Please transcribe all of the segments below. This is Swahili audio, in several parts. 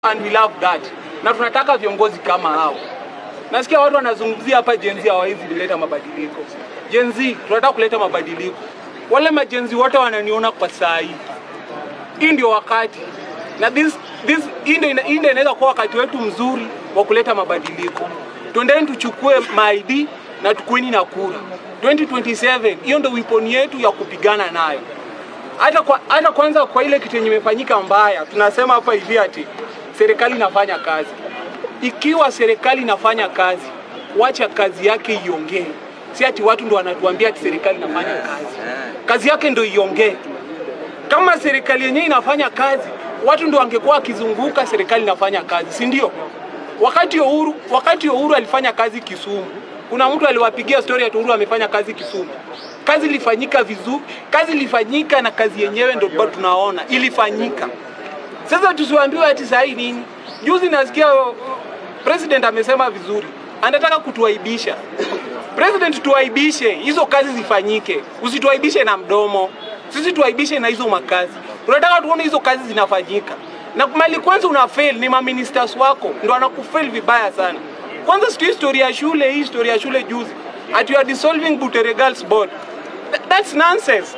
And we love that. Na tunataka viongozi kama hao. Nasikia watu wanazungumzia hapa Gen Z hawawezi kuleta mabadiliko. Gen Z tunataka kuleta mabadiliko. Wale ma Gen Z wote wananiona kwa saa hii. Hii ndio wakati. Na this hii ndio inaweza kuwa wakati wetu mzuri wa kuleta mabadiliko. Twendeni tuchukue ID na tukueni na kura. 2027 hiyo ndio weapon yetu ya kupigana nayo. Hata kwanza kwa ile kitu yenye imefanyika mbaya, tunasema hapa hivi ati serikali inafanya kazi. Ikiwa serikali inafanya kazi, wacha kazi yake iongee. Si ati watu ndio wanatuambia ati serikali inafanya kazi. Kazi yake ndio iongee. Kama serikali yenyewe inafanya kazi, watu ndio wangekuwa wakizunguka serikali inafanya kazi, si ndio? Wakati Uhuru alifanya kazi Kisumu, kuna mtu aliwapigia story ati Uhuru amefanya kazi Kisumu. Kazi ilifanyika vizuri, kazi ilifanyika na kazi yenyewe ndio bado tunaona ilifanyika. Sasa tusiambiwe ati sasa hii nini? Juzi nasikia president amesema vizuri, anataka kutuaibisha. President, tuaibishe, hizo kazi zifanyike. Usituaibishe na mdomo. Sisi tuaibishe na hizo makazi. Tunataka tuone hizo kazi zinafanyika. Na mali kwanza una fail ni ma ministers wako ndio wanakufail vibaya sana. Kwanza siku historia ya shule, hii historia ya shule juzi. At you are dissolving Butere Girls Board. That's nonsense.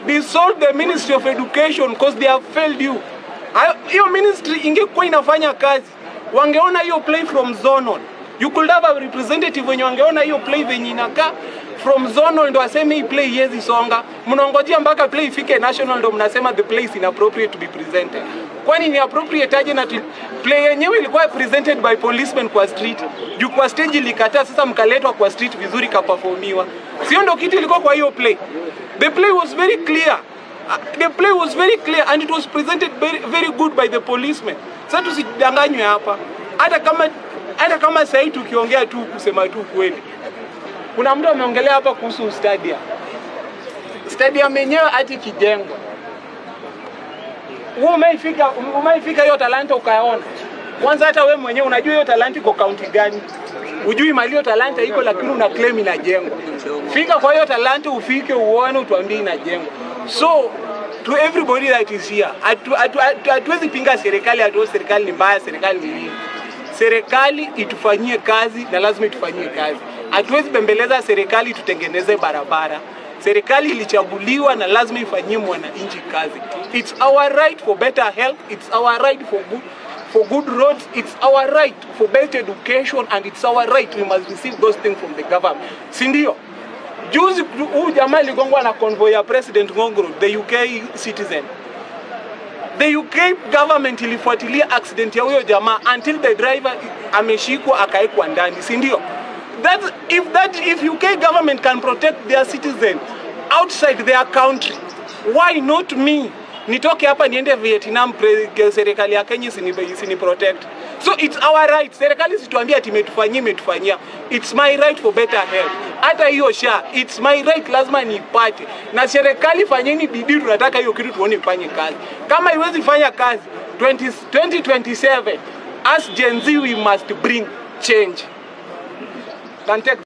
Dissolve the Ministry of Education because they have failed you. Hiyo ministry ingekuwa inafanya kazi, wangeona hiyo play from zonal. You could have a representative wenye wangeona hiyo play venye inakaa from zonal ndo aseme hii play yezi songa. Mnaongojea mpaka play ifike national ndo mnasema the play is inappropriate to be presented. Kwani ni appropriate aje na play yenyewe ilikuwa presented by policemen kwa street. Juu kwa stage ilikataa, sasa mkaletwa kwa street vizuri kaperformiwa. Sio ndo kitu ilikuwa kwa hiyo play. The play was very clear. The play was very clear and it was presented very, very good by the policemen. Sasa tusidanganywe hapa. Hata kama sasa tukiongea tu kusema tu kweli. Kuna mtu ameongelea hapa kuhusu stadium. Stadium yenyewe ati kijengwa. Wewe umeifika hiyo Talanta ukaona. Kwanza hata wewe mwenyewe unajua hiyo Talanta iko county gani? Ujui mali hiyo Talanta iko, lakini una claim inajengwa. Fika kwa hiyo Talanta ufike uone utuambie inajengwa. So to everybody that is here, hatuwezi pinga serikali, hatuwezi serikali ni mbaya, serikali ni nini. Serikali itufanyie kazi na lazima itufanyie kazi. Hatuwezi bembeleza serikali tutengeneze barabara. Serikali ilichaguliwa na lazima ifanyie mwananchi kazi. It's our right for better health, it's our right for good roads, it's our right for better education, and it's our right we must receive those things from the government. Si ndio? Juzi huyu jamaa aligongwa na convoy ya President Ngongoro, the UK citizen. The UK government ilifuatilia accident ya huyo jamaa until the driver ameshikwa akaekwa ndani, si ndio? If UK government can protect their citizen outside their country, why not me? Nitoke hapa niende Vietnam, serikali ya Kenya isini protect. So it's our right. Serikali isituambie ati imetufanyia. It's my right for better health. Hata hiyo SHA, it's my right, lazima niipate. Na serikali fanyeni bidii, tunataka hiyo kitu tuone ifanye kazi. Kama iwezi fanya kazi, 2027 as Gen Z we must bring change. Can take